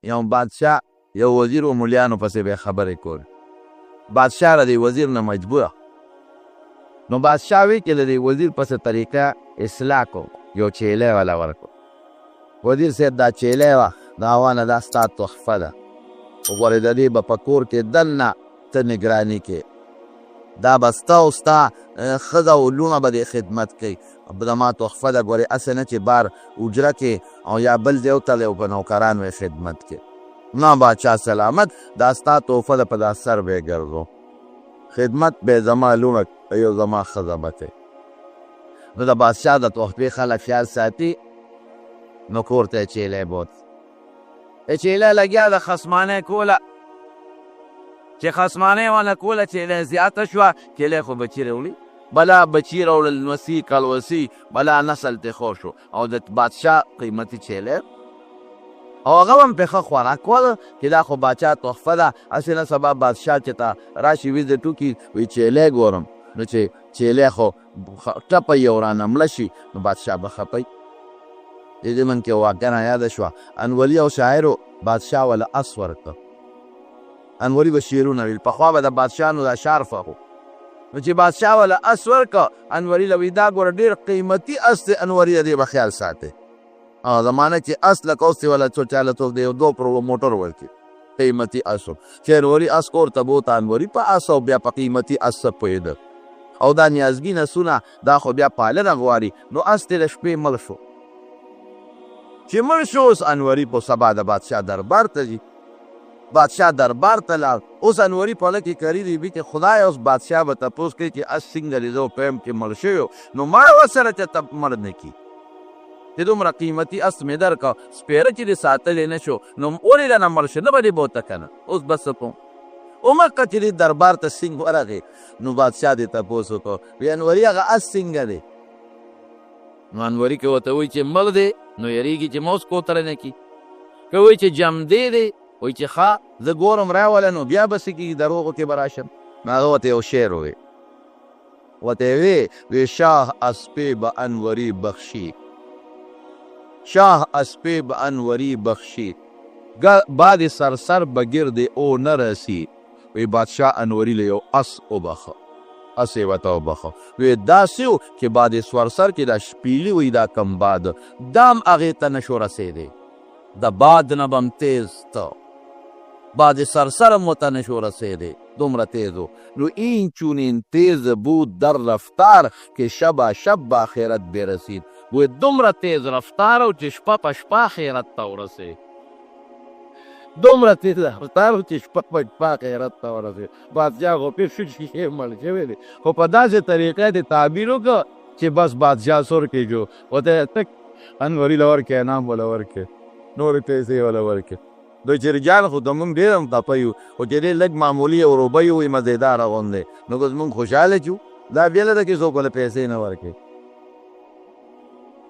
یو بادشاه یو وزیر او مليانو پسې به خبرې کول. بادشاه له دې وزیر نه مجبوره، نو بادشاه وی چې له دې وزیر پسې طریقه اصلاح کو، یو چیلی ولا ورکو. وزیر صاحب دا چیلی وه، دا وانه دا ستا تحفه ده، وګورې د دې به په کور کې دننه ته نګراني کې، دا به ستا او ستا ښځه او لوڼه به دې خدمت کوي، زما تحفه ده. ګورې هسې نه چې بار حجره کې او یا بل ځای وتړې او په نوکرانو یې خدمت کې. نه بادشاه سلامت، دا ستا تحفه ده، په دا سر به یې ګرځو، خدمت به زما لوڼه کوي او زما ښځه به کوي. نو د بادشاه د تحفې خلک خیال ساتي، نو کور ته یې چیلی بوت. چیلی لګیا د خصمانه کوله، چې خصمانه ونه کوله چیلی زیاته شوه، چیلی خو بچي راوړي، بلا بچي راوړل، نوسي کړوسي، بلا نسل ته خور شو. او د بادشاه قیمتي چیلی او هغه هم په ښه خوراک وه چې دا خو باچا تحفه ده، هسې نه سبا بادشاه چې ته راشي ویزه ټوکي وایي چیلی ګورم، نو چې چیلی خو ټپه یې رانه مړه شي نو بادشاه به خپه وي. دې ضمن کې واقعه را یاده شوه، انوري او شاعر بادشاه وله اس ورکړ. انوري به شعرونه ویل، پخوا به د بادشاهانو دا شعر خوښ و، نو چې بادشاه وله اس ورکړ، انوري له وایي دا ګوره ډېر قیمتي اس دی، انوري د دې به خیال ساتې. هغه زمانه چې اس لکه اوس چې وله څو چاله څوک د یو دوه کروړو موټر ورکړي، قیمتي اس و. چې انوري اس کور ته بوته، انوري په اس او بیا په قیمتي اس څه پوهېده. او دا نیازګین اسونه دا خو بیا پالنه غواړي، نو اس دې د شپې مړ شو. چې مړ شو اوس انوري په سبا د بادشاه دربار ته ځي. بادشاه دربار ته لاړ، اوس انوري په خوله کې کري دی بي چې خدای اوس بادشاه به تپوس کوي چې اس څنګه دی، زه په یم کې مړ شوی، نو ما ورسره چې ته مړ نه کړي، چې دومره قیمتي اس مې درکړ، سپېره چې دې ساتلی نه شو نو ولې رانه مړ شو، نه به دې بوته که نه، اوس به څه کوم؟ همغه چې دې دربار ته څنګه ورغی نو بادشاه دې تپوس وکړ، وی انوري هغه اس څنګه دی؟ نو انوري که ورته وایي چې مړ دی نو یریږي چې ما اوس کوتره نه کړي، که وایي چې جمدی دی وایي چې ښه زه ګورم راوله نو بیا به څه کېږي، دروغو کې به راشم. نو هغه ورته یو شعر وویل، ورته یې وی وی شاه اسپې به انوري بخشي، شاه اسپې به انوري بخشي، باد سرسر به ګرد او نه رسی. وی بادشاه انوري له یو اس وبخښه، اس یې ورته وبخښه. وی داسې و چې باد سورسر کې دا شپېلي وی دا کم باد دام هغې ته نه شو رسېدی، د باد نه به هم تېز ته، باد سرسر هم ورته نه شو رسېدی، دومره تېز و. نو این چونین تېز بود در رفتار که شبا شب به آخرت برسید. وی دومره تېز رفتار و چې شپه په شپه آخرت ته ورسېد، دومره تېز رفتار و چې شپه په شپه آخرت ته ورسېد. بادشاه خو پېښ شو چې یې مړ شوی دی، خو په داسې طریقه دې تعبیر وکړ چې بس بادشاه سور کې جو ورته تک انوري له ورکړې، انعام وله ورکړې، نورې پیسې وله ورکړې. د چرجان خو ته مونږ ډېر هم خفه یو، خو چې دې لږ معمولي او روبۍ وي مزېداره غوندې نو که مونږ خوشحاله شو، دا بېله ده چې څوک له پیسې نه ورکړي،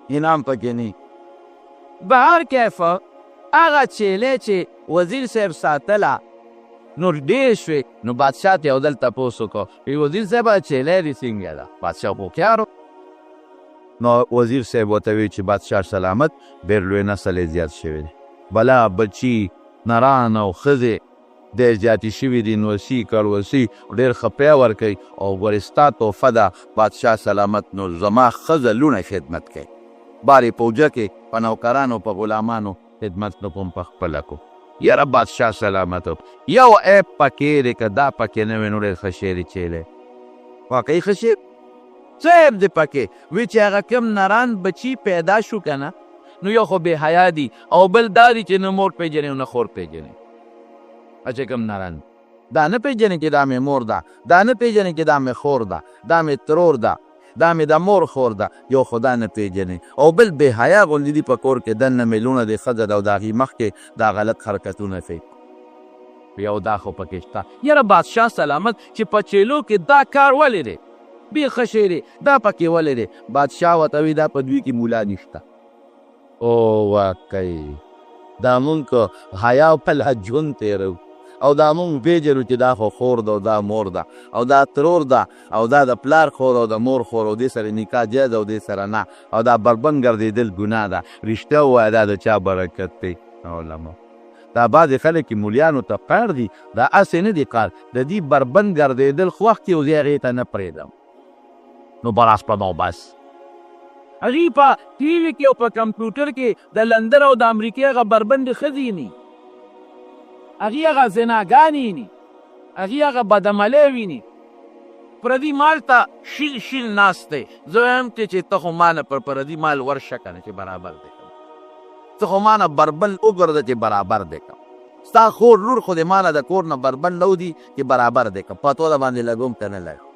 انعام پکې نه. بهر کیف هغه چیلی چې وزیر صاحب ساتله نو ډېر شوې، نو بادشاه ته یو ځل تپوس وکړ، وی وزیر صاحب هغه چیلی دې څنګه ده؟ بادشاه خو هوښیار و. نو وزیر صاحب ورته وی چې بادشاه سلامت، ډېر لوی نسل یې زیات شوی دی، بلا بچي نران او ښځې ډېر زیاتې شوي دي، نوسي کړوسي ډېر ښه پی ورکوي، او ګورې ستا تحفه ده بادشاه سلامت، نو زما ښځه لوڼه خدمت کوي، بار یې په حجره کې په نوکرانو په غلامانو خدمت نه کوم، په خپله کوم. یاره بادشاه سلامت یو عیب پکې دی، که دا پکې نه وي نو ډېر ښه شی دی چیلی، واقعي ښه شی. څه عیب دی پکې؟ وی چې هغه کوم نران بچي پیدا شو که نه، نو یو خو بې حیا دي او بل دا دي چې نه مور پېژني او نه خور پېژني. چې کوم نران دا نه پېژني چې دا مې مور ده، دا نه پېژني چې دا مې خور ده، دا مې ترور ده، دا مې د مور خور ده، یو خو دا نه پېژني او بل بې حیا غوندې دي په کور کې دننه مې لوڼه دي، ښځه ده او د هغې مخکې دا غلط حرکتونه کوي. یو دا خو پکې شته. یاره بادشاه سلامت چې په چیلو کې دا کار ولې دی، بې ښه شی دی، دا پکې ولې دی؟ بادشاه ورته وایي دا په دوی کې مولا نشته. او واقعي دا مونږ که حیا په لا ژوند تېرو او دا مونږ پېژنو چې دا خو خور ده او دا مور ده او دا ترور ده او دا د پلار خور او د مور خور او دې سره نکاح جایز او دې سره نه او دا بربند ګرځېدل ګناه ده. رښتیا ووایه دا د چا برکت دی؟ علما دا بعضې خلک چې مولیانو ته قار دي، دا هسې نه دي قار، د دې بربند ګرځېدل خوښ دي او زه یې هغې ته نه پرېږدم. نو براس په نو بس هغوی په ټي وي کې او په کمپیوټر کې د لندن او د امریکې هغه بربندې ښځې ویني، هغوی هغه زناګانې ویني، هغوی هغه بدعملۍ ویني. پردي مال ته شیل شیل ناست دی. زه وایم چې ته خو ما نه پر پردي مال ورشه که نه چې برابر دی کړم، ته خو ما نه بربند وګرځه چې برابر دی کړم، ستا خور لور خو دې ما نه د کور نه بربند نه ودي چې برابر دی کړم، پتو د باندې لګوم که نه لګوم،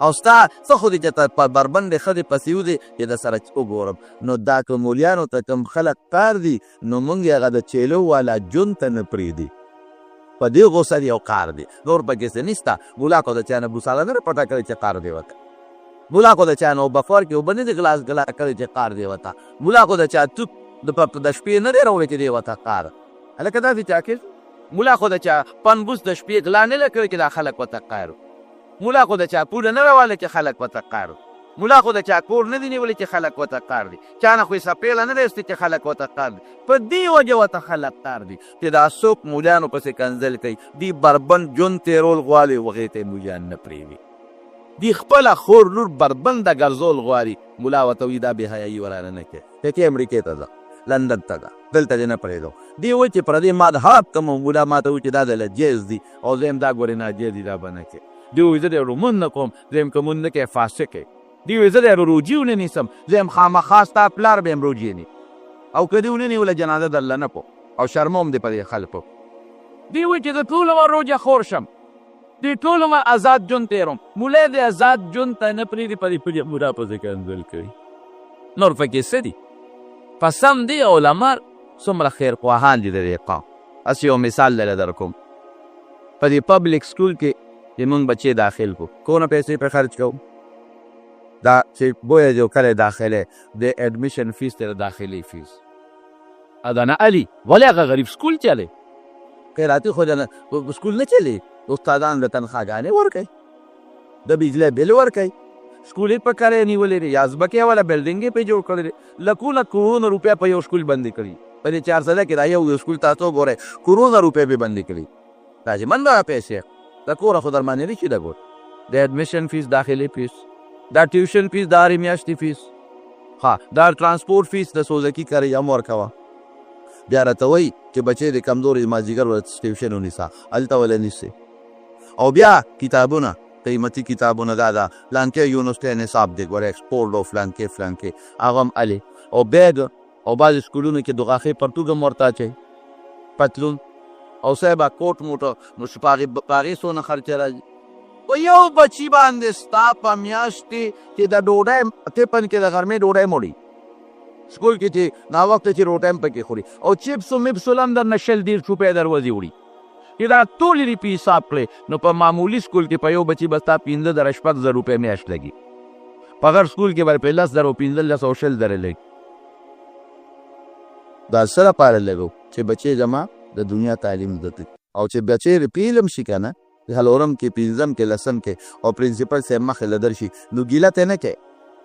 او ستا څه خو دې چې ته په بربندې ښځې پسې وځې چې د سره وګورم. نو دا که مولیانو ته کوم خلک کار دي، نو موږ یې هغه د چیلو والا ژوند ته نه پرېږدي، په دې غوسه دی او قار دی، نور پکې څه نشته. ملا خو د چا نه بوساله نه پټه کړې چې قار دی ورته، ملا خو د چا نه بفر کې اوبه نه دي غلاس غلا کړې چې قار دی ورته، ملا خو د چا توپ د شپې نه دی راوړی چې دی ورته قار. هلکه داسې چا کې ملا خو د چا پنبوس د شپې غلا نه کړې چې دا خلک ورته قار، ملا خو د چا پوله نه راواله چې خلک ورته قار، ملا خو د چا کور نه دی نیولی چې خلک ورته قار دي، چا نه خو یې څپېړه نه دی ایستې چې خلک ورته قار دي. په دې وجه ورته خلک قار دي چې دا څوک مولیانو پسې کنځل کوي، دی بربند ژوند تېرول غواړي، هغې ته یې مولیان نه پرېږدي. دی خپله خور لور بربنده ګرځول غواړي، ملا ورته وایي دا بې حیایي ورانه نه کوي، ته امریکې ته ځه، لندن ته ځه، دلته دې نه پرېږدو. دی وایي چې پردې مال هاب کوم، ملا ما ته وایي چې دا د له جایز دي، او زه یم دا ګورې ناجایز دي، دا به نه کوي. دی وایي زه دې لمونځ نه کوم، زه یم که مونځ نه کوې فاسق یې. دی وایي زه دې روجي ونه نیسم، زه یم خامخا ستا پلار به یم روجې نیسم، او که دې ونه نیوله جنازه درله نه کوم او شرموم دې په دې خلکو. دی وایي چې زه ټول عمر روژه خور شم، دی ټول عمر ازاد ژوند تېروم، مولی دې ازاد ژوند ته نه پرېږدي، په دې پلي ملا پسې کنځل کوي. نور پکې څه دي؟ په سم دي علما څومره خیرخواهان دي د دې قوم. هسې یو مثال درله درکوم، په دې پبلک سکول کې چې موږ بچې داخل کړو، کونه پیسې پرې خرچ کوو، دا چې بویه یو کلی داخلی د اډمیشن فیس ته د داخلي فیس ادا نه علي، ولې هغه غریب سکول چلی؟ خیراتي خو نه سکول نه چلی، استادان له تنخواګانې ورکوي، د بجلی بل ورکوي، سکول یې په کرایه نیولی دی، یا ځمکې والا بلډینګ یې پرې جوړ کړی دی، لکونه کروڑونه روپۍ په یو سکول باندې کړي. په دې چارسده کې دا یو سکول تاسو وګورئ، کروڑونه روپۍ پرې باندې کړي. دا چې من دغه پیسې د کوره خو در باندې نه شي لګول. د اډمیشن فیس، داخلي فیس، دا ټیوشن فیس، د هرې میاشتې فیس، ها دا ترانسپورت فیس د سوزکي کرایه هم ورکوه. بیا راته وایي چې بچی دې کمزوری، مازدیګر ورته ټیوشن ونیسه، هلته وله نیسې. او بیا کتابونه، قیمتي کتابونه، دا ده فلانکی یونیورسټۍ نصاب دی ګوره، اکسپورټ او فلانکی فلانکی هغه هم الې. او بیګ، او بعضې سکولونو کې دغاښې پرتوګ هم ورته اچوي، پتلون او صاحبه کوټ موټ، نو چې په هغې څونه خرچه راځي. په یو بچي باندې ستا په میاشت کې چې د ډوډۍ ټپن کې د غرمې ډوډۍ موړي، سکول کې چې ناوخته چې روټۍ هم پکې خوري، او چپسو مپسو هم درنه 20 30 روپۍ دروازې وړي، چې دا ټولې روپۍ حساب کړې، نو په معمولي سکول کې په یو بچي به ستا 5,000 6,000 روپۍ میاشت لګي، په غټ سکول کې به پرې 10,000 او 15 او 20,000 لګي. دا څه لپاره لګو؟ چې بچی زما د دنیا تعلیم زده کړي، او چې بچی یې علم شي که نه، څلورم کې، پنځم کې، لسم کې، او پرنسپل صاحب مخې له درشي، نو ګیله ته نه کوي،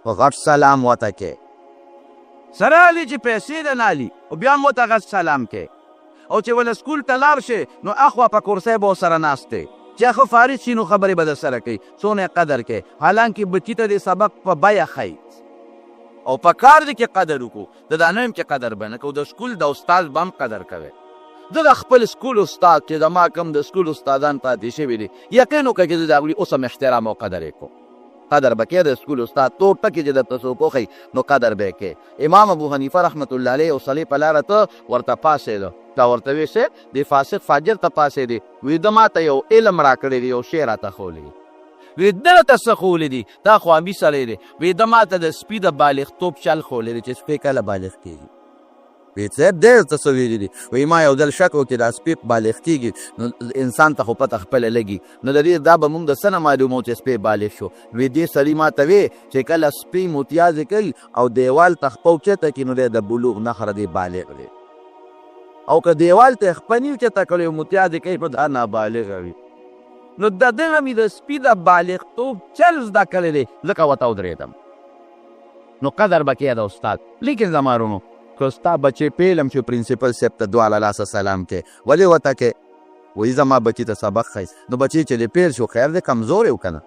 په غټ سلام ورته کوي. سره علي چې پیسې د نه علي، او بیا هم ورته غټ سلام کوي. او چې ول سکول ته لاړ شي، نو اخوا په کرسۍ به ورسره ناست دی، چې هغه فارغ شي نو خبرې به در سره کوي، څونه یې قدر کوي. حالانکه بچي ته دې سبق په بیه ښایي، او په کار دی چې قدر وکړو. زه دا نه یم چې قدر به نه کوو، د سکول د استاد به هم قدر کوي. زه د خپل سکول استاد چې زما کوم د سکول استادان پاتې شوي دي، یقین وکړه چې زه د هغوی اوس هم احترام او قدر یې کوم. قدر به کوې د سکول استاد، تور ټکي چې درته څوک وښیي نو قدر به یې کوې. امام ابو حنیفه رحمت الله علیه یو سړی په لاره ته ورته پاڅېده، تا ورته ویې صاحب دې فاسق فاجر ته پاڅېدې، وی ده ما ته یو علم راکړی دی، یو شی راته ښولی دی. وی ده راته څه ښولی دی؟ تا خو عامي سړی دی. وی ده ما ته د سپي د بالغتوب چل ښولی دی چې سپی کله بالغ کېږي. وی صاحب دی ته څه ویلي دي؟ وی ما یو ځل شک وکړ چې دا سپی بالغ کېږي، نو انسان ته خو پته خپله لګي، نو د دې دا به مونږ د څه نه معلومو چې سپی بالغ شو. وی دې سړي ما ته وی چې کله سپی متیازې کوي او دیوال ته خپه اوچته کړي، نو دی د بلوغ نښه دی، بالغ دی. او که دیوال ته خپه نه اوچته کړي او متیازې کوي، نو دا نابالغه وي. نو د ده نه مې د سپي د بالغتوب چل زده کړی دی، ځکه ورته ودرېدم. نو قدر به کوې د استاد. لیکن زما وروڼو که ستا بچی پیلم چې پرنسپل صاحب ته دواړه لاسه سلام کې، ولې ورته کې؟ وایي زما بچي ته سبق ښایي. نو بچی چې دې پیل شو، خیر دی، کمزوری و که نه،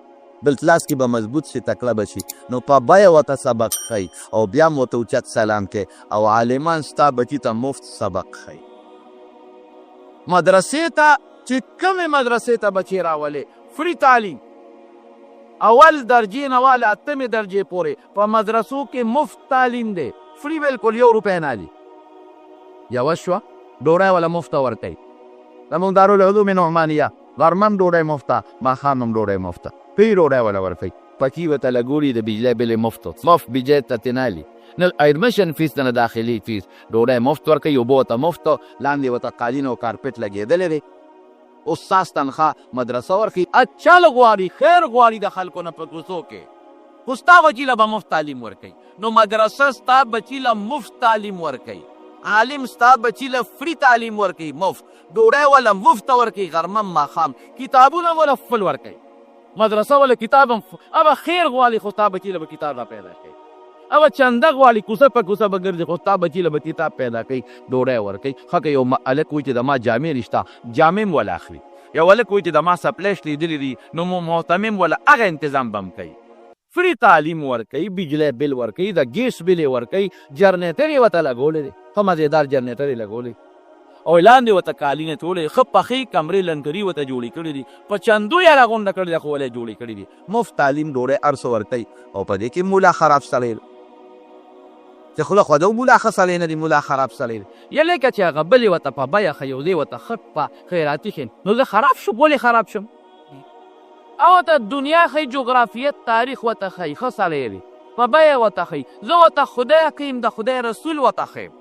بل کلاس کې به مضبوط شي، تکړه به شي. نو په بیه ورته سبق ښایي او بیا هم ورته اوچت سلام کې. او عالمان ستا بچي ته مفت سبق ښایي. مدرسې ته چې کومې مدرسې ته بچی راولې، free تعلیم، اول درجې نه واله اتمې درجې پورې په مدرسو کې مفت تعلیم دی، free، بالکل یو روپۍ نه اخلي. یوه شوه، ډوډۍ وله مفته ورکوي. زموږ دارالعلوم نعمانیه غرمه هم ډوډۍ مفته، ماښام هم ډوډۍ مفته، free ډوډۍ وله ورکوي. پکې ورته لګولي، د بجلی بل یې مفت، مفت بجلی ته ترې نه اخلي، نه admission fees، نه داخلي فیس. ډوډۍ مفت ورکوي، اوبه ورته مفت، لاندې ورته قالین او carpet لګېدلی دی. استاد تنخوا مدرسه ورکوي. اچل غواړي، خیر غواړي د خلکو نه په کوڅو کې، خو ستا بچي له به مفت تعلیم ورکوي. نو مدرسه ستا بچي له مفت تعلیم ورکوي، عالم ستا بچي له free تعلیم ورکوي، مفت ډوډۍ وله مفته ورکوي، غرمه، ماښام، کتابونه وله full ورکوي، مدرسه وله کتاب هم. هغه خیر غواړي، خو ستا بچي له به کتاب را پیدا کوي. هغه چنده غواړي، کوڅه په کوڅه به ګرځي، خو ستا بچي له به کتاب پیدا کوي، ډوډۍ ورکوي. ښه، که یو هلک وایي چې د ما جامې نشته، جامې هم وله اخلي. یو هلک وایي چې د ما څپلۍ شلېدلې دي، نو مهتمم وله هغه انتظام به هم کوي. free تعلیم ورکوي، بجلی بل ورکوي، د ګیس بل یې ورکوي، جنریټر یې ورته لګولی دی، ښه مزېدار جنریټر یې لګولی او لاندې ورته قالینې ټولې ښه پخې کمرې لنګري ورته جوړې کړې دي. په چندو یې راغونډه کړې ده، خو ولې جوړې کړې دي. مفت تعلیم، ډوډۍ، هر څه ورکوي او په دې کې مولا خراب سړی دی. چې خوله خوده، مولا ښه سړی نه دی، مولا خراب سړی دی. یعنې که چې هغه بلې ورته په بیه ښیي او دی ورته ښه په خیراتي ښیي، نو زه خراب شوم؟ ولې خراب شم؟ او ته دنیا ښیي، جغرافیت، تاریخ ورته ښیي، ښه سړی دی، په بیه ورته ښیي. زه ورته خدای ښیم، د خدای رسول ورته ښیم،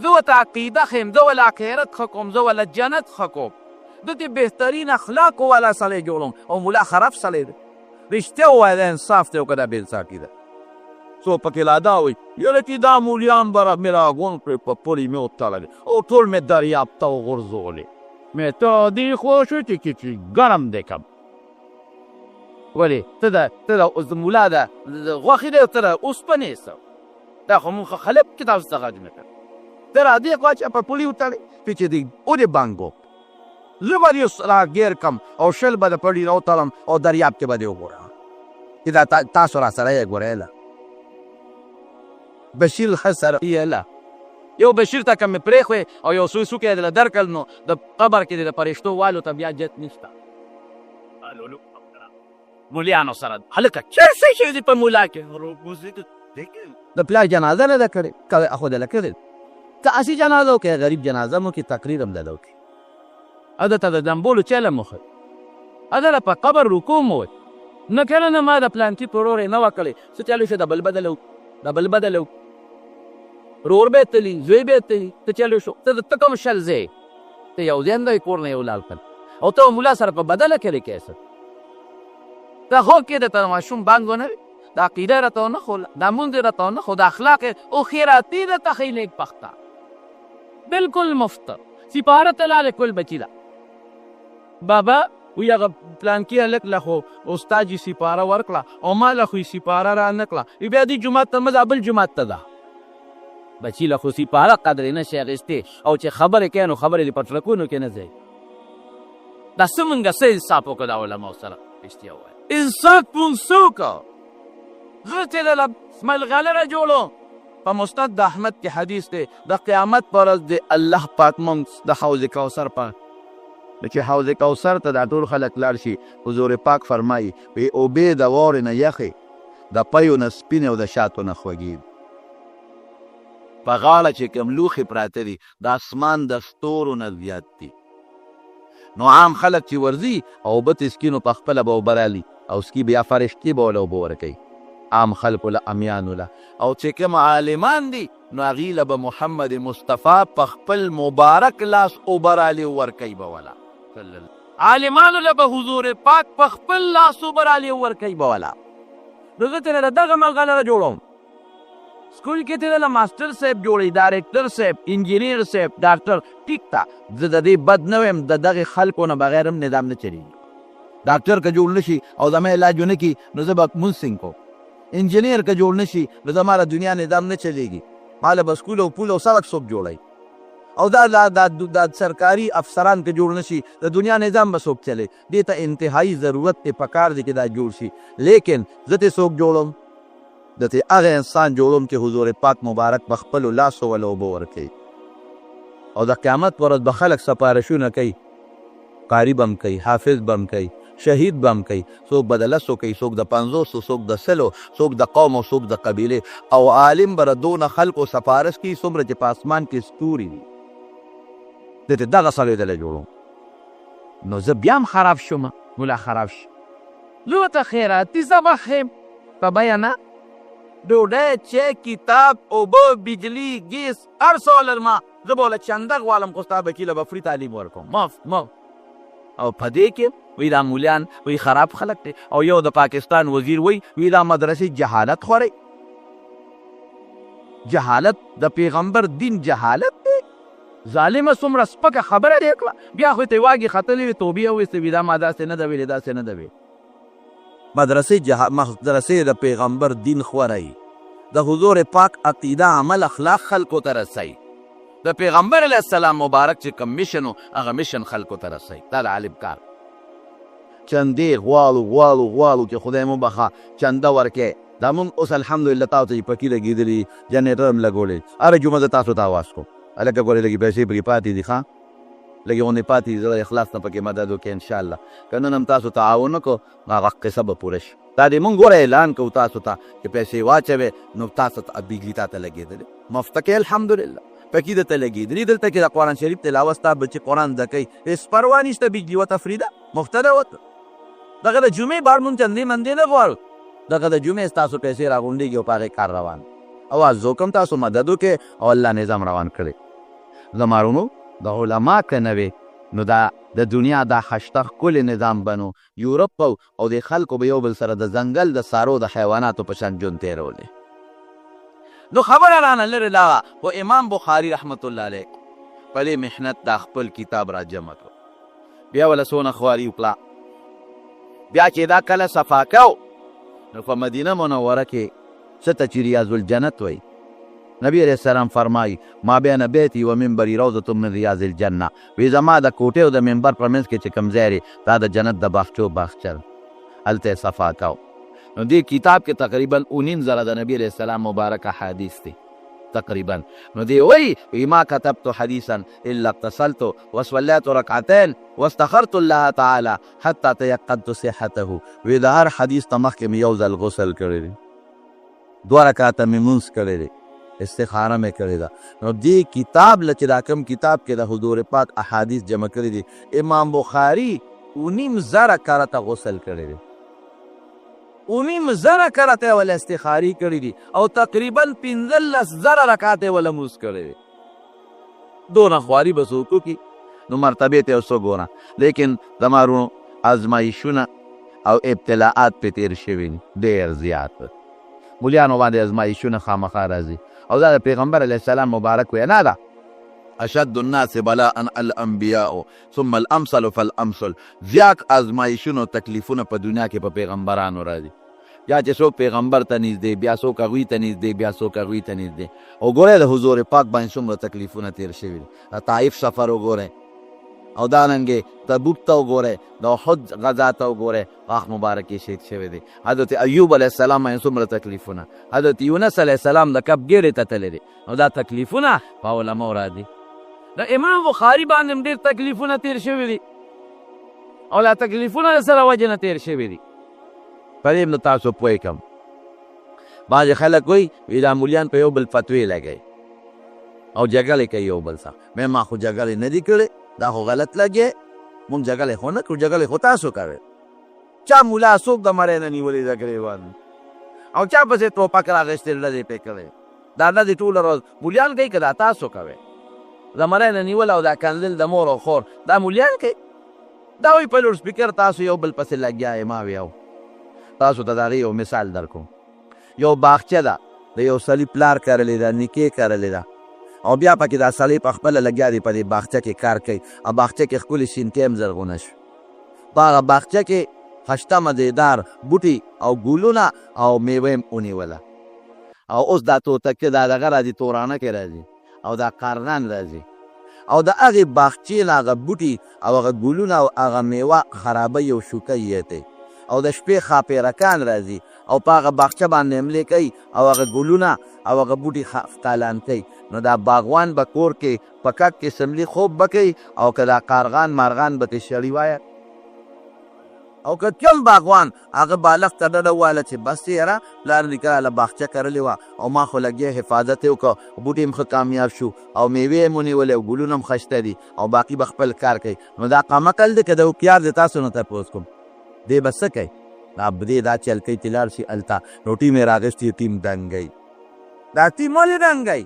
زه ورته عقیده ښیم، زه وله آخرت ښه کوم، زه وله جنت ښه کوم، د دې بهترین اخلاقو والا سړی جوړوم، او مولا خراب سړی دی. رښتیا ووایه، دا انصاف دی او که دا بې انصافي ده؟ څو پکې لا دا وایي، یاره چې دا مولیان به مې راغونډ کړې، په پړي مې وتړلې او ټول مې دریاب ته وغورځولې. مې ته دې خوښ چې چې ګرم دی کم. ولې ته د اوس د مولا د غوښې دی، ته د اوسپنې څه؟ دا خو مونږ خلک کتاب څخه غږ نه کړ. ته را دې خوا چې په پړي وتړې، چې دې ودې بانګو، زه به دې راګیر کم او 20 به د پړي راوتړم او دریاب کې به دې وګورم چې دا تاسو را سره یې ګورئ. بشیر ښه سره یې یو بشیر ته که مې پرېښوې او یو څو څوکې یې دله درکړل، نو د قبر کې د فرشتو والو ته بیا جت نشته. مولیانو سره هلکه چې څه شوي دي په مولا کې؟ د پلار جنازه نه ده کړې، کله خو دله کړې. که هسې جنازه وکړې، غریب جنازه مو کې، تقریر هم دله وکړي. هغه ته د دمبولو چیله مو ښه، هغه په قبر رکوع مو وایي. نه کنه نه، ما د پلانکي په ورور یې نه وه کړې. څه چلو شو؟ د بل بدلو، د بل بدلو، رور به تلی، زوی به تلی، ته چلو شو؟ ته ته کوم شل ځای ته یو ځای نه کور نه یو لال کړ او ته مولا سره په بدله کې کیسه ته خو کې د تر ماشوم بانګ نه د عقیده راته نه خو، د مونږ راته نه خو، د اخلاق او خیراتی د تخیل پختا بالکل مفت سپاره ته لاله کول بچی دا بابا وی هغه پلانکی هلک له خو استاد یې سپاره ورکړه او ما له خو یې سپاره را نه کړه. بیا دې جومات ته مه ځه، بل جومات ته ځه. بچی له خو سپاره قدرې نه شي اخیستې او چې خبرې کوي نو خبرې دې په ټرکونو کې نه ځي. دا څه مونږه څه انصاف وکړو دا علماو سره؟ رښتیا ووایه، انصاف مونږ څه وکړو؟ زه چې له ملغلره جوړو. په مسند د احمد کې حدیث دی، د قیامت پر ورځ دی الله پاک مونږ د حوض کوثر په چې حوض کوثر ته دا ټول خلک لاړ شي، حضور پاک فرمایي وی اوبه د واورې نه یخې، د پیو نه سپینې او د شاتو نه خوږې. په غاړه چې کوم لوښي پراته دي، د اسمان د ستورو نه زیات دي. نو عام خلک چې ورځي او اوبه ترې څکي، نو په خپله به اوبه رالي او څکي، بیا فرشتې به ورله اوبه ورکوي، عام خلکو له، امیانو له. او چې کوم عالمان دي، نو هغوی له به محمد مصطفی په خپل مبارک لاس اوبه رالي ورکوي به ولا. عالمانو له به حضور پاک په خپل لاس اوبه رالي ورکوي به ولا. نو زه ترې دغه ملغلره جوړوم. سکول کې ترې له ماستر صاحب جوړوي، ډایرکټر صاحب، انجینیر صاحب، ډاکټر. ټیک ده، زه د دې بد نه وایم، د دغې خلکو نه بغیر هم نظام نه چلیږي. ډاکټر که جوړ نه شي او زما علاج ونه کړي، نو زه به مونځ څنګه کوم؟ انجینیر که جوړ نه شي، نو زما د دنیا نظام نه چلیږي. ماله به سکول او پول او سړک څوک جوړوي؟ او دا دا دا دا سرکاري افسران که جوړ نشي، د دنیا نظام به څوک چلی؟ دې ته انتهایی ضرورت دی، پکار دی چې دا جوړ شي. لیکن زه ترې څوک جوړوم؟ د ترې هغه انسان جوړوم چې حضور پاک مبارک به خپلو لاسو وله اوبه ورکوي، او د قیامت پر ورځ به خلک سفارشونه کوي، قاري به هم کوي، حافظ به هم کوي، شهید به هم کوي، څوک به د لسو کوي، څوک د 50، څوک د 100، څوک د قوم او څوک د قبیلې، او عالم به د دونه خلکو سفارش کوي څومره چې په اسمان کې ستوري دي. زه ترې دغه سړی دله جوړوم. نو زه بیا هم خراب شوم، ملا خراب شو. زه ورته خیراتي ذبح یم په بیه نه. ډوډۍ، چای، کتاب، اوبه، بجلی، ګیس، هر څه ولرم، زه به له چنده غواړم، خو ستا بچي له به فري تعلیم ورکوم، مفت مفت. او په دې کې وی دا مولیان وی خراب خلک دي. او یو د پاکستان وزیر وی وی دا مدرسې جهالت خوري، جهالت د پیغمبر دین جهالت دی. ظالمه څومره سپکه خبره دې کړه، بیا خو ته واګي ختلې وې، توبې وویستې، وی دا ما داسې نه ده ویلې، داسې نه ده ویلې. مدرسې د پیغمبر دین خوري، د حضور پاک عقیده، عمل، اخلاق خلکو ته رسوي. د پیغمبر علیه السلام مبارک چې کوم mission و، هغه mission خلکو ته رسوي. دا د عالم کار. چندې غواړو غواړو غواړو چې خدای مو بخښه چنده ورکې. دا مونږ اوس الحمدلله تاسو ته چې پکې لګېدلي، جنریټر هم لګولی، هره جمعه زه تاسو ته اواز کوم، هلکه ګورې لږې پیسې پکې پاتې دي، ښه لږې غوندې پاتې دي، زه د اخلاص نه پکې مدد وکړې انشاءالله. که نن هم تاسو تعاون وکړو، نو هغه قصه به پوره شي. دا دې مونږ ګوره اعلان کوو تاسو ته چې پیسې واچوې، نو تاسو ته بجلي تا ته لګېدلې مفته کې الحمدلله، پکې درته لګېدلي. دلته کې د قرآن شریف تلاوت، ستا بچي قرآن زده کوي، هېڅ پروا نشته، بجلي ورته فري ده، مفته ده ورته. دغه د جمعې بار مونږ چندې مندې نه غواړو، دغه د جمعې ستاسو پیسې راغونډېږي او په هغې کار روان. اواز وکړم تاسو مدد وکړئ او الله نظام روان کړي. زما وروڼو، د علما که نه وي، نو دا د دنیا دا خشته ښکلی نظام بنو یورپ او د خلکو به یو بل سره د ځنګل د څارو د حیواناتو په شان ژوند تېرولی. نو خبره رانه لرې لاړه، خو امام بخاري رحمت الله علیه په دې محنت دا خپل کتاب را جمع کړ، بیا وله څونه خواري وکړه. بیا چې دا کله صفا کو، نو په مدینه منوره کې څه ته چې ریاض الجنت وایي، نبی علیه السلام فرمایي ما بین بیتی و منبری روضة من ریاض الجنه، وی زما د کوټې او د منبر په منځ کې چې کوم ځای دی، دا د جنت د باغچو باغچه ده، هلته یې صفا کو. نو دې کتاب کې تقریبا 9,500 د نبی علیه السلام مبارک احادیث دي تقریبا. نو دی وایي وی ما كتبت حدیثا الا اغتسلت وصليت رکعتین واستخرت الله تعالی حتی تيقنت صحته. وی د هر حدیث ته مخکې مې یو ځل غسل کړی دی، 2 رکعته مې مونځ کړی دی، استخاره مې کړې ده. نو دې کتاب له چې دا کوم کتاب کې د حضور پاک احادیث جمع کړي دي، امام بخاري 9,500 کرته غسل کړی دی، 9,500 کرته یې وله استخارې کړي دي، او تقریبا 15,000 رکعته یې وله مونځ کړی دی. دونه خواري به څوک وکړي؟ نو مرتبې ته یو څه ګوره. لیکن زما وروڼو، ازمایشونه او ابتلاعات پرې تېر شوي دي ډېر زیات. مولیانو باندې ازمایشونه خامخا راځي، او دا د پیغمبر علیه السلام مبارک وینا ده، اشد الناس بلاء الانبیاء ثم الامثل فالامثل. زیات ازمایشونه او تکلیفونه په دنیا کې په پیغمبرانو راځي. یا چې څوک پیغمبر ته نږدې، بیا څوک هغوی ته نږدې، بیا څوک هغوی ته نږدې. او ګورئ د حضور پاک باندې څومره تکلیفونه تېر شوي دي. د طائف سفر وګورئ، او دارنګې تبوک ته وګورئ، د احد غزا ته وګورئ، غاښ مبارک یې شهید شوی دی. حضرت ایوب علیه السلام باندې څومره تکلیفونه، حضرت یونس علیه السلام د کب ګېډې ته تللی دی. نو دا تکلیفونه په علماو راځي. د امام بخاري باندې هم ډېر تکلیفونه تېر شوي دي، او دا تکلیفونه د سره وجې نه تېر شوي دي. په دې نو تاسو پوه کړم. بعضې خلک وایي وی دا مولیان په یو بل فتوې لګوي او جګړې کوي یو بل سره. مې ما خو جګړې نه دي کړې، دا خو غلط لګې، مونږ جګړې خو نه کړو، جګړې خو تاسو کوئ. چا مولا څوک د مرۍ نه نیولې ده ګرېوان، او چا پسې ټوپک راغېستې ډزې پرې کړې. دا ډزې ټوله ورځ مولیان کوي که دا تاسو کوئ؟ د مرۍ نه نیول او دا کنځل د مور او خور، دا مولیان کوي؟ دا وایي په لوډ سپیکر تاسو یو بل پسې لګیا یې. ما وی او تاسو ته د هغې یو مثال درکوم. یو باغچه ده، د یو سړي پلار کرلې ده، نیکې کرلې ده، او بیا پکې دا سړی په خپله لګیا دی په دې باغچه کې کار کوي، او باغچه کې ښکلې شینکۍ هم زرغونه شوې. په هغه باغچه کې خشته مزیدار بوټي او ګلونه او میوه هم ونیوله. او اوس دا توتکې دا دغه راځي، تورانه کې راځي او دا قارغان راځي او د هغې باغچې نه هغه بوټي او هغه ګلونه او هغه میوه خرابوي او شوکوي یې ته. او د شپې ښاپېرکان راځي او په هغه باغچه باندې حملې کوي او هغه ګلونه او هغه بوټي تالان کوي. نو دا باغوان به کور کې په کټ کې سملي خوب به کوي او که دا قارغان مارغان به ترې شړي وایه. او که کوم باغوان هغه بالښت ته ډډه ووهله چې بس یاره پلار نیکه راله باغچه کرلې وه او ما خو لګیا حفاظت یې وکړ، بوټي هم ښه کامیاب شو او میوې یې هم ونیولې او ګلونه هم ښه شته دي او باقي به خپل کار کوي، نو دا قمقل دی که د هوښیار دی تاسو نه تپوس کوم دی به څه کوي؟ دا دی دا چل کوي چې لاړ شي هلته نو ټیم یې راغیستی ټیم دنګوي. دا ټیم ولې دنګوي؟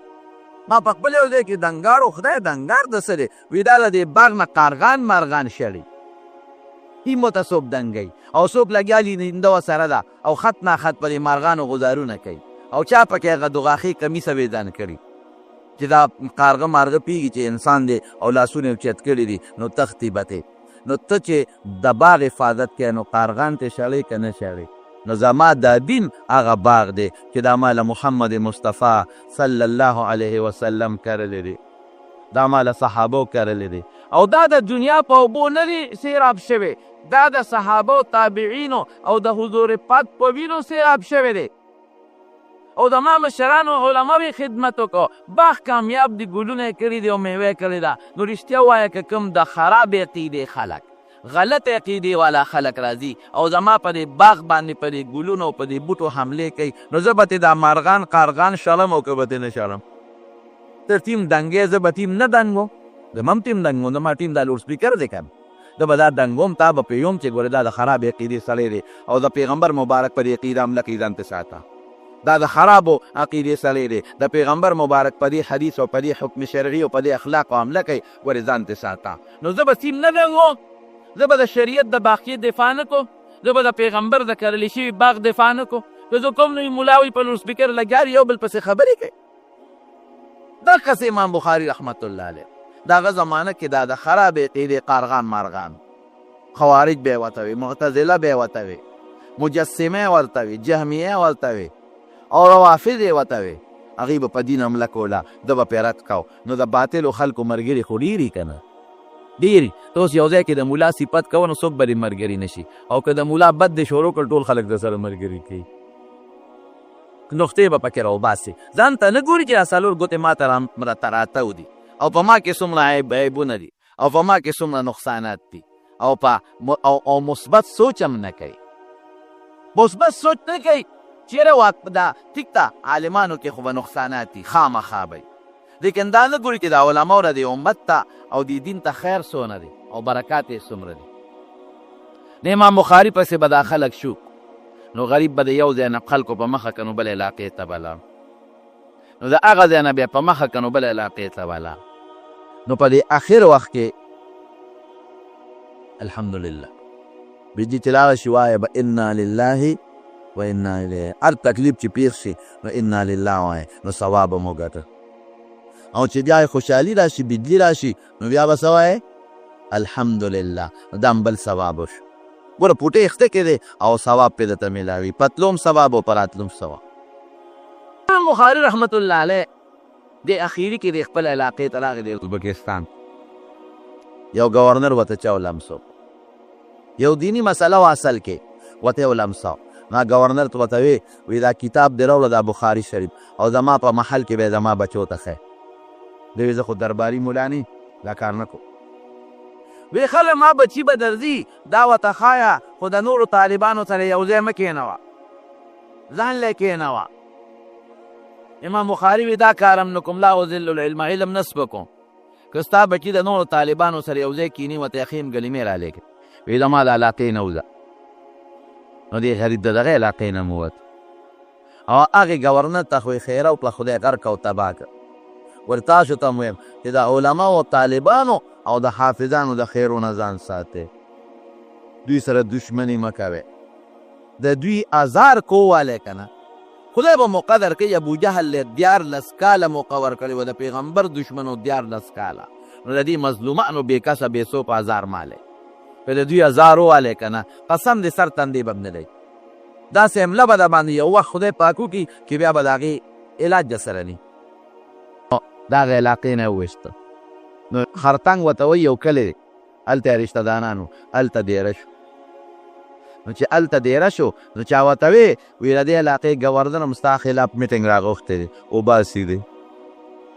ما په خپل یو ځای کې دنګارو خدای دنګار د څه دی؟ وی دا له دې باغ نه قارغان مارغان شړي، ټیم ورته څوک دنګوي او څوک لګیا دي نینده ورسره ده او خط نا خط په دې مارغانو غوزارونه کوي او چا پکې هغه دغاښې کمیسه ویدان کړي چې دا قارغه مارغه پیږي چې انسان دی او لاسونه یې اوچت کړي دي نو تښتي به ترې. نو ته چې د باغ حفاظت کوې نو قارغان ترې شړې که نه شړې؟ نو زما دا دین هغه باغ دی چې دا ما له محمد مصطفی صلی الله علیه وسلم کرلی دی، دا ما له صحابو کرلی دی او دا د دنیا په اوبو نه دی سیراب شوی، دا د صحابو، تابعینو او د حضور پاک په وینو سیراب شوی دی او د ما مشرانو علماو یې خدمت وکړ، باغ کامیاب دی، ګلونه یې کړي دي او میوه یې کړې ده. نو رښتیا ووایه که کوم د خرابې عقیدې خلک، غلط عقیدې والا خلک راځي او زما په دې باغ باندې په دې ګلونو او په دې بوټو حملې کوي، نو زه به ترې دا مارغان قارغان شړم او که به ترې نه شړم؟ ته ټیم دنګې، زه به ټیم نه دنګوم، زه به هم ټیم دنګوم، زما ټیم دا لوډ سپیکر دی که نه، زه به دا دنګوم، تا به پرې وم چې ګورې دا د خرابې عقیدې سړی دی او د پیغمبر مبارک په دې عقیده حمله کوي، ځان ترې ساته، دا د خرابو عقیدې سړی دی، د پیغمبر مبارک په دې حدیث او په دې حکم شرعي او په دې اخلاقو حمله کوي، ګورې ځان ترې ساته. نو زه به ټیم نه دنګوم، زه به د شریعت د باغچې دفاع نه کوم، زه به د پیغمبر د کرلي شوي باغ دفاع نه کوم. که زه کوم نو ملا وي په لوډ سپیکر لګیا یو بل پسې خبرې کوي. دقسې امام بخاري رحمت الله علیه د هغه زمانه کې دا د خرابې عقیدې قارغان مارغان، خوارج به یې ورته وي، معتزله به یې ورته وي، مجسمه یې ورته وي، جهمیه یې ورته وي او روافض یې ورته وي، هغوی به په دین حمله کوله، ده به پرې رد کاو. نو د باطلو خلکو ملګري خو ډېر دي که نه؟ ډېر دي. ته اوس یو ځای کې د ملا صفت کوه نو څوک به دې ملګري نه شي، او که د ملا بد دې شروع کړ ټول خلک در سره ملګري کوي. نقطې به پکې راوباسي، ځان ته نه ګوري چې دا څلور ګوتې ما ته راته راتاو دي او په ما کې څومره عیبونه دي او په ما کې څومره نقصانات دي، او په او مثبت سوچ هم نه کوي، مثبت سوچ نه کوي. چیرې واک دا ټیک ده عالمانو کې خو به نقصانات دي خامخا به، لیکن دا نه ګوري چې دا علماو د دې امت ته او دې دین ته خیر څونه دی او برکات یې څومره دي. د امام بخاري پسې به دا خلک شو، نو غریب به د یو ځای نه خلکو په مخه که نو بل علاقې ته به لاړ، نو د هغه ځای نه بیا په مخه که نو بل علاقې ته به لاړ. نو په دې اخر وخت کې الحمدلله بجلی چې لاړه شي وایه به انا لله و انا الیه، هر تکلیف چې پیښ شي نو انا لله وایه، نو ثواب به مو ګټه. او چې بیا خوشحالي راشي بجلی راشي نو بیا به څه وایې؟ الحمدلله، نو دا هم بل ثواب شو. ګوره پوټې اخته کې دی او ثواب پې درته میلاوي، په تلو هم ثواب او په راتلو هم ثواب. امام بخاري رحمت الله علیه د اخیري کې د خپل علاقې ته راغی د ازبکستان، یو ګورنر ورته چا ولمسو، یو دیني مسله وه اصل کې ورته یې ولمسو. ما ګورنر ته ورته وی، وی دا کتاب دې راوړه دا بخاري شریف او زما په محل کې به یې زما بچو ته ښیې. دی وی زه خو درباري ملا نه دا کار نه کوم. وی خله ما بچي به درځي دا ورته ښایه، خو د نورو طالبانو سره یو ځای مه کښېنوه، ځان له کښېنوه. امام بخاري وی دا کار هم نه کوم، لا اذل العلم، علم نه سپکوم. که ستا بچي د نورو طالبانو سره یو ځای کښېني ورته یې ښیم ګلیمې رالېږه. وی زما د علاقې نه وځه. نو دې غریب د دغه علاقې نه مو وت او هغې ګورنر ته خو یې خیره وکړه، خدای غرق او تباه کړ. ور تاسو ته هم وایم چې د علماو او طالبانو او د حافظانو د خیرو نه ځان ساتئ، دوی سره دښمني مه کوئ، د دوی ازار کووالی که نه خدای به مو قدر کوي. ابو جهل له 13 کاله موقع ورکړې وه، د پیغمبر دښمن و 13 کاله، نو د دې مظلومانو بې کسه بې څوکه ازار مالی، که د دوی ازار ووالی که نه قسم دې سر تندې به هم نه لري. داسې حمله به د باندې یو وخت خدای پاک وکړي چې بیا به د هغې علاج د سره نی. د هغې علاقې نه یې وویسته. نو خرتنګ ورته وایي یو کلی دی، هلته یې رشته دانان وو، هلته دېره شو. نو چې هلته دېره شو نو چا ورته وی، وی د دې علاقې ګورنر هم ستا خلاف میټینګ راغوښتی دی، وباسي دی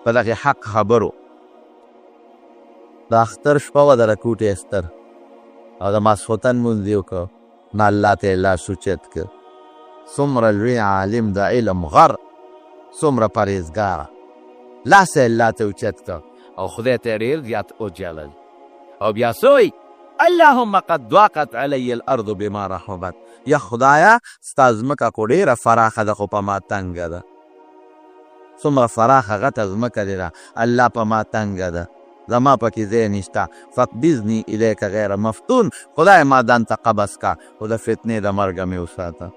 په دغې حق خبرو. د اختر شپه وه، د رکوټې اختر، او د ماسخوتن لمونځ یې وکړ. نو الله ته یې لاس اوچت کړ. څومره لوی عالم، د علم غر، څومره پرهېزګاره، لاس یې الله ته اوچت کړ او خدای ته یې ډېر زیات وژړل. او بیا څه وایي؟ اللهم قد ضاقت علی الارض بما رحبت، یا خدایه ستا ځمکه خو ډېره فراخه ده خو په ما تنګه ده. څومره فراخه غټه ځمکه دې ده الله، په ما تنګه ده، زما پکې ځای نشته. فقبضني الیک غیر مفتون، خدای ما ځان ته قبض کا خو د فتنې د مرګه مې وساته.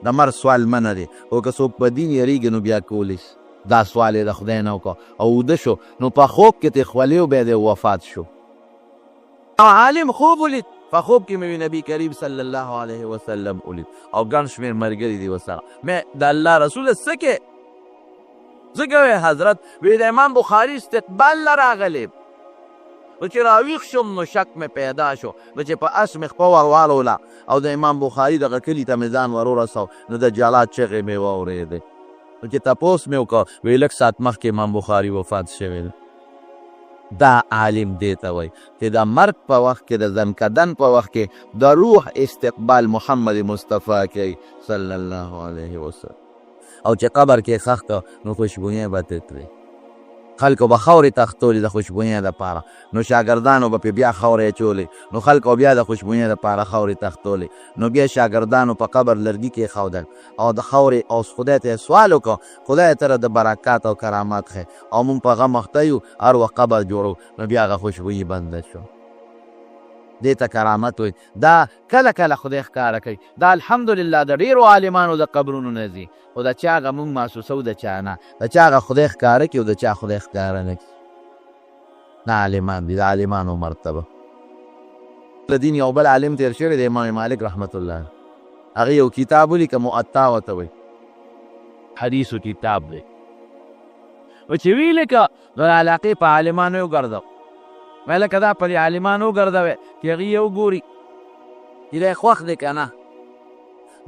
د مرګ سوال منع دی خو که څوک په دین یریږي نو بیا کولی شي. دا سوال یې د خدای نه وکړ او اوده شو، نو په خوب کې ترې خولې وبهېدې او وفات شو. عالم خوب ولید، په خوب کې مې نبی کریم صلی الله علیه وسلم ولید او ګڼ شمېر ملګري دي ورسره. مې د الله رسوله څه کې ځکه وی حضرت وی د امام بخاری استقبال نه راغلی. نو چې راویښ شوم نو شک مې پیدا شو، نو چې په اس مې خپه ور والوله او د امام بخاری دغه کلي ته مې ځان ور ورسو نو د جلا چغې مې واورېدې. نو چې تپوس مې وکړ وی لږ ساعت مخکې امام بخاری وفات شوی دی. دا عالم دې ته وایي چې د مرګ په وخت کې، د ځنکدن په وخت کې د روح استقبال محمد مصطفی کوي صلی الله علیه وسلم. او چې قبر کې ښخ کړ نو خوشبویې به ترې تلې، خلکو به خاورې تښتولې د خوشبویۍ دپاره، نو شاګردانو به پرې بیا خاورې اچولې، نو خلکو بیا د خوشبویۍ دپاره خاورې تښتولې، نو بیا شاګردانو په قبر لرګي کېښودل او د خاورې او خدای ته یې سوال وکړ، خدای ته د برکات او کرامات ښې او مونږ په غم اخته یو، هر وخت قبر جوړو، نو بیا هغه خوشبویي بنده شو. دې ته کرامت وایي. دا کله کله خدای ښکاره کوي. دا الحمدلله د ډېرو عالمانو د قبرونو نه ځي، خو د چا هغه مونږ محسوسوو د چا نه، د چا هغه خدای ښکاره کړي او د چا خدای ښکاره نه کړي. دا عالمان دي، د عالمانو مرتبه. د دین یو بل عالم تېر شوی دی، امام مالک رحمت الله، هغه یو کتاب ولیکه، مؤطا ورته وایي، حدیثو کتاب دی. نو چې ویې لیکه نو د علاقې په عالمانو یې وګرځوه، وایي لکه دا په دې عالمانو وګرځوی چې هغوی یې وګوري چې دی خوښ دی که نه.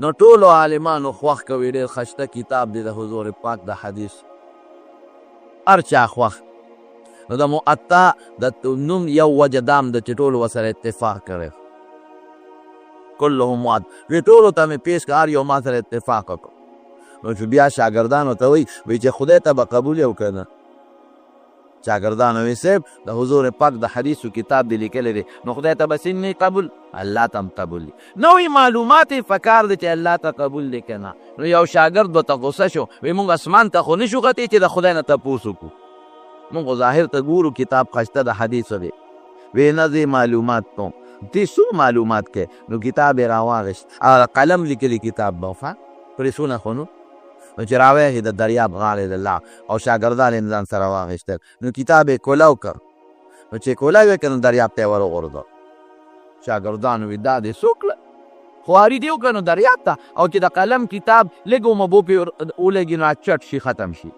نو ټولو عالمانو خوښ کوي، ډېر ښایسته کتاب دی د حضور پاک د حدیث، هر چا خوښ. نو د مؤطا د نوم یو وجه دا هم ده چې ټولو ورسره اتفاق کړی، کلهم مؤط، وی ټولو ته مې پیش کړ، هر یو ما سره اتفاق وکړ. نو چې بیا شاګردانو ته وایي، وایي چې خدای ته به قبول یو که نه؟ شاګردانو وی صاحب د حضور پاک د حدیثو کتاب دی لیکلی دی، نو خدای ته به څنګه نه قبول؟ الله ته هم قبول دی. نوې معلومات یې پکار دی چې الله ته قبول دی که نه. نو یو شاګرد به ته غوسه شو، وی مونږ اسمان ته خو نشو ختې چې د خدای نه تپوس وکړو، مونږ خو ظاهر ته ګورو کتاب خشته د حدیثو دی. وی نه زه معلومات کوم، دې څو معلومات کې. نو کتاب یې راواغېست، هغه قلم لیکلی کتاب به وفا پرېسونه خو نو نو چې راویې د دریاب غاړې له لاړ او شاګردان یې ځان سره واخیستل، نو کتاب یې کولاو کړ، نو چې کولاو یې کړ نو دریاب ته یې ور وغورځاوه. شاګردانو وی دا دې څه وکړه؟ خواري دې وکړه نو دریاب ته، او چې د قلم کتاب لږ اوبو پرې ولګي نو چټ شي ختم شي،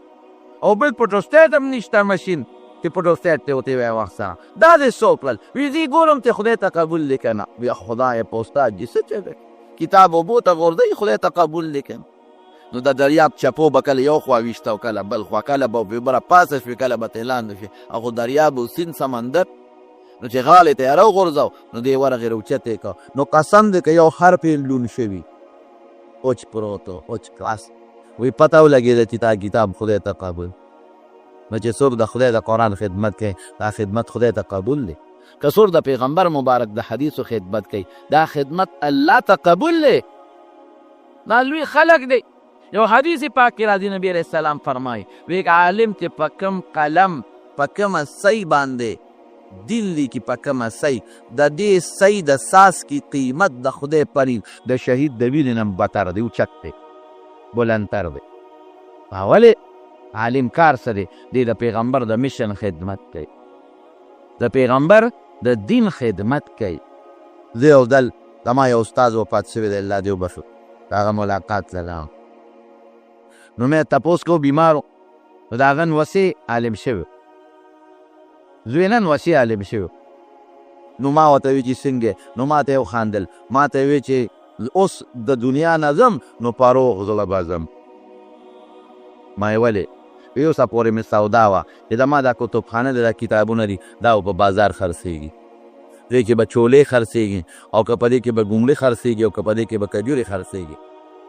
او بل پټوسټیټ هم نشته ماشین چې پټوسټیټ ته ورته وایي وخت سره دا دې څه وکړل؟ وی زه یې ګورم چې خدای ته قبول دی که نه. بیا خدای په استاد جي څه چل دی، کتاب اوبو ته غورځوي خدای ته قبول دی که نه؟ نو د دریاب چپو به کله یو خوا ویشته او کله بل خوا، کله به پرې بره پاسه شوې کله به ترې لاندې شوې، او خو دریاب او سیند سمندر. نو چې غاړې ته یې راوغورځاو نو دی ورغی راوچت یې کړ، نو قسم دی که یو حرف یې لون شوي، اوچ پروت و، اوچ کلاس. وی پته ولګېده چې دا کتاب خدای ته قبول. نو چې څوک د خدای د قرآن خدمت کوي دا خدمت خدای ته قبول دی، که څوک د پیغمبر مبارک د حدیثو خدمت کوي دا خدمت الله ته قبول دی. دا لوی خلق دی. یو حدیث پاک کې راځي، نبی علیه السلام فرمایي وی عالم چې په کوم قلم په کومه سۍ باندې دین لیکي، په کومه سۍ د دې سۍ د څاڅکي قیمت د خدای په نیم د شهید د وینې نه بتر دی، اوچت دی، بلندتر دی. ولې عالم کار څه دی؟ دی د پیغمبر د مشن خدمت کوي، د پیغمبر د دین خدمت کوي. زه یو ځل زما یو استاد وفات شوی دی، الله دې وبخښي، د هغه ملاقات ته لاړم. نو مې تپوس کو، بیمار نو د هغه نوسې عالم شوی، زوی نه نوسې عالم شوی. نو ما ورته وی چې څنګه؟ نو ما ته یې وخاندل، ما ته یې وی چې اوس د دنیا نه ځم نو په روغ زړه به ځم. ما یې ولې؟ وی اوسه پورې مې سودا وه چې د ما دا کتبخانه ده، دا کتابونه دي، دا په بازار خرڅېږي، دې کې به چولې خرڅېږي، او که په دې کې به ګونګړي خرڅېږي، او که په دې کې به کجورې خرڅېږي،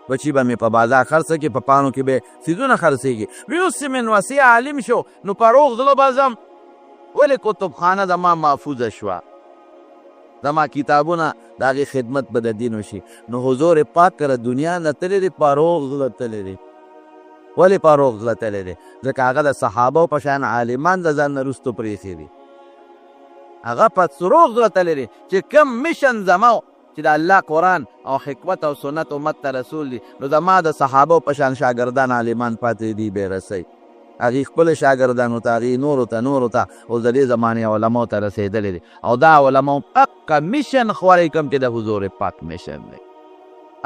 بچي به مې په بازار خرڅه کې، په پاڼو کې به څیزونه خرڅېږي. وی اوس چې مې نوسې عالم شو نو په روغ زړه به ځم. ولې کتبخانه د ما محفوظه شوه، زما کتابونه د هغې خدمت به د دین وشي. نو حضور پاک کره دنیا نه تللی دی، په روغ زړه تللی دی. ولې په روغ زړه تللی دی؟ ځکه هغه د صحابو په شان عالمان د ځان نه وروستو پرېښي دي. هغه په روغ زړه تللی دی چې کوم mission زما چې د الله قرآن او حکمت او سنت امت ته رسول دي، نو زما د صحابو په شان شاګردان عالمان پاتې دي، بې رسي هغې خپل شاګردانو ته، هغې نورو ته، نورو ته، اوس د دې زمانې علماو ته رسېدلی دی. او دا علماو حقه mission خورئ کوم چې د حضور پاک mission دی،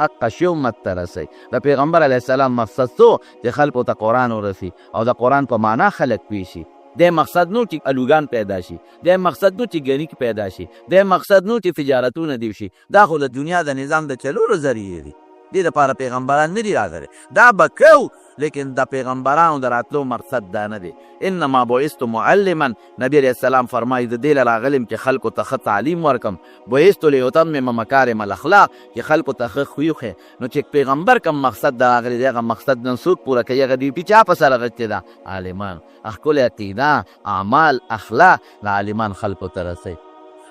حقه شی امت ته رسوي. د پیغمبر علیه السلام مقصد څه و؟ چې خلکو ته قرآن ورسي او د قرآن په معنا خلک پوه شي. د مقصد نو چې الوګان پیدا شي، د مقصد نو چې ګنیک پیدا شي، د مقصد نو چې تجارتونه دی شي. دا خو د دنیا د نظام د چلولو ذریعې دي، دې دپاره پیغمبران نه دي راغلي. دا به کوو، لیکن د پیغمبرانو د راتلو مقصد دا نه دی. انما بعثت معلما، نبی علیه السلام فرمایي د دې له راغلم چې خلکو ته ښه تعلیم ورکړم. بعثت لیتمم مکارم الاخلاق، چې خلکو ته ښه خوی وښیم. نو چې پیغمبر کوم مقصد د راغلی دی، هغه مقصد نن څوک پوره کوي؟ هغه ډیوټي چا په سر اخیستې ده؟ عالمان. ښکلې عقیده، اعمال، اخلاق د عالمان خلکو ته رسوي.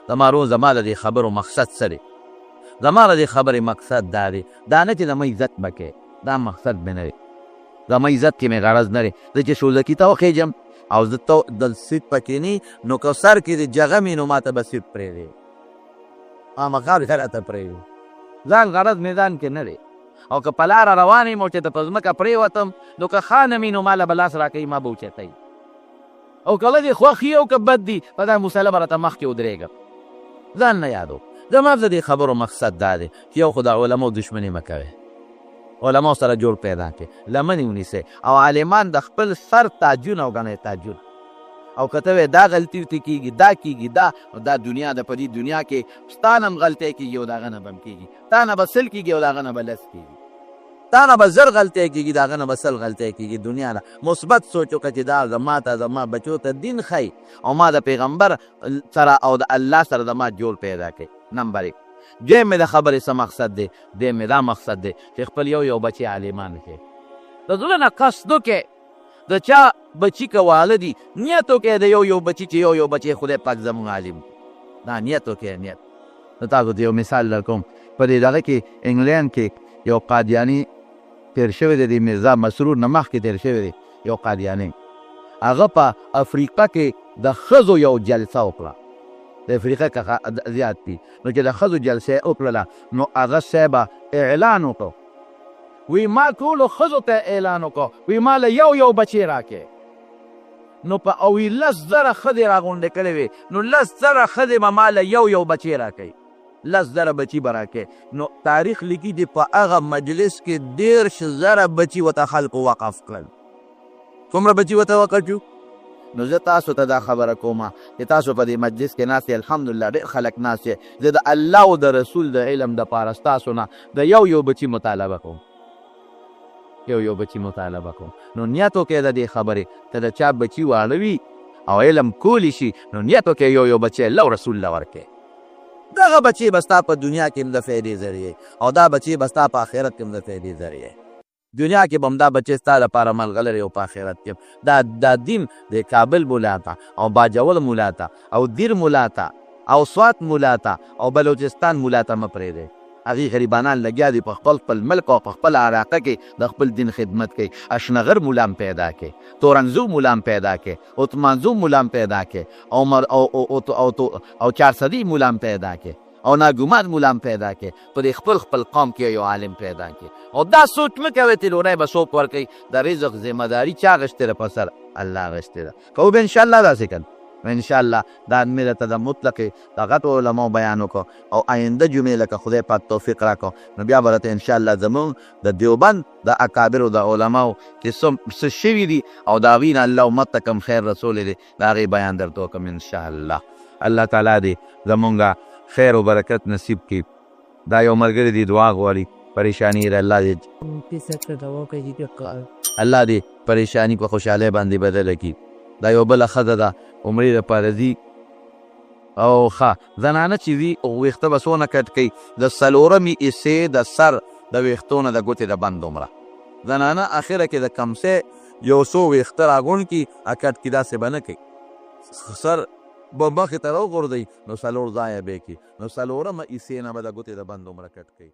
زما ورور، زما د دې خبرو مقصد څه دی؟ زما د دې خبرې مقصد دا دی، دا نه چې زما عزت به کوې، دا مقصد مې نه دی. زما عزت کې مې غرض نه دی. زه چې شوزکي ته وخېژم او زه ته د سیټ پکې نه، نو که سر کې دې جغه مې، نو ما ته به سیټ پرېږدې، خامخا به راته پرېږدې. ځان غرض مې ځان کې نه دی. او که په لاره روان یم او چې ته په ځمکه پرېوتم، نو که خانه مې، نو ما له به لاس راکوي، ما به اوچتوي. او کله دې خوښ یې او که بد دي، په دا مسله به راته مخکې ودرېږم. ځان نه یادو. زما د دې خبرو مقصد دا دی چې یو خو د علماو دښمني مه کوئ، علماو سره جوړ پیدا کړئ، لمنې ونیسئ، او عالمان د خپل سر تاجونه وګڼئ، تاجونه. او که ته وایې دا غلطي ورته کېږي، دا کېږي، دا، نو دا دنیا ده، په دې دنیا کې ستا نه هم غلطۍ کېږي او د هغه نه به هم کېږي، تا نه به 100 کېږي او د هغه نه به 10 کېږي، تا نه به 1000 غلطۍ کېږي، د هغه نه به 100 غلطۍ کېږي. دنیا ده. مثبت سوچ وکړه چې دا زما ته، زما بچو ته دین ښایي، او ما د پیغمبر سره او د الله سره زما جوړ پیدا کړي. نمبر 1. دویم مې د خبرې څه مقصد دی؟ دویم مې دا مقصد دی چې خپل یو یو بچی عالمان کړي. د زړه نه قصد وکړئ، د چا بچی که واله دي، نیت وکړئ د یو یو بچی چې یو یو بچی خدای پاک زموږ عالم کړي. دا نیت وکړئ، نیت. نو تاسو ته یو مثال درکوم. په دې دغه کې انګلند کې یو قادیاني تیر شوی دی، د میرزا مسرور نه مخکې تیر شوی دی یو قادیاني. هغه په افریقا کې د ښځو یو جلسه وکړه. د افریقا کې زیات دي، نو چې د ښځو جلسه یې وکړله، نو هغه صاحب اعلان وکړ، وی ما ټولو ښځو ته اعلان وکړ، وی ما له یو یو بچی راکړئ. نو په او وی 10,000 ښځې راغونډې کړې وې، نو 10,000 ښځې به ما له یو یو بچی راکړي، 10,000 بچی به راکړي. نو تاریخ لیکي چې په هغه مجلس کې 30,000 بچي ورته خلکو وقف کړل. څومره بچي ورته وقف شو؟ نو زه تاسو ته دا خبره کوم چې تاسو په دې مجلس کې ناست یئ، الحمدلله ډېر خلک ناست یئ. زه د الله او د رسول د علم دپاره ستاسو نه د یو یو بچي مطالبه کوم، یو یو بچي مطالبه کوم. نو نیت وکړئ د دې خبرې، که د چا بچي واړه وي او علم کولی شي، نو نیت وکړئ یو یو بچی الله او رسول له ورکړئ. دغه بچی به ستا په دنیا کې هم د فایدې ذریعه، او دا بچی به ستا په آخرت کې هم د فایدې ذریعه. دنیا کې به هم دا بچی ستا لپاره ملغلرې، او په آخرت کې هم. دا دین د کابل مولا ته او باجوړ مولا ته او دیر مولا ته او سوات مولا ته او بلوچستان مولا ته مه پرېږدئ. هغې غریبانان لګیا دي په خپل خپل ملک او په خپله علاقه کې د خپل دین خدمت کوي. اشنغر مولا هم پیدا کړي، تورنزو مولا هم پیدا کړي، عثمانزو مولا هم پیدا کړي، او مر او او او او او او چارسدي مولا هم پیدا کړي، او ناګومان مولا هم پیدا کړي. په دې خپل خپل قوم کې یو عالم پیدا کړي. او دا سوچ مه کوئ چې ډوډۍ به څوک ورکوي. د رزق ذمه داري چا اخیستې ده؟ په سر الله اخیستې ده. که وبه انشاءالله داسې کړ. نو ان شاء الله دا مې درته د مطلق د غټو علماو بیان وکړو، او آینده جمعې لکه خدای پاک توفیق راکړو نو بیا به درته ان شاء الله زمونږ د دیوبند د اکابرو د علماو چې څه شوي دي او د هغوی نه الله امت ته کوم خیر رسولی دی، د هغې بیان درته وکړم ان شاء الله. الله تعالی دې زمونږ خیر او برکت نصیب کړي. دا یو ملګری دی دعا غواړي، پریشانی ده، الله دې الله دې پریشانی په خوشحالۍ باندې بدله کړي. دا یو بله ښځه ده عمرې دپاره ځي، او ښه زنانه چې ځي ویښته به څونه کټ کوي، د څلورمې حصې د سر د ویښتو نه د ګوتې د بند عمره زنانه اخره کې د کمسې یو څو ویښته راغونډ کړي اکټ کړي، داسې به نه کوي، سر به مخې ته راوغورځوي نو څلور ځایه به یې کړي، نو څلورمه حصې نه به د ګوتې د بند عمره کټ کوي.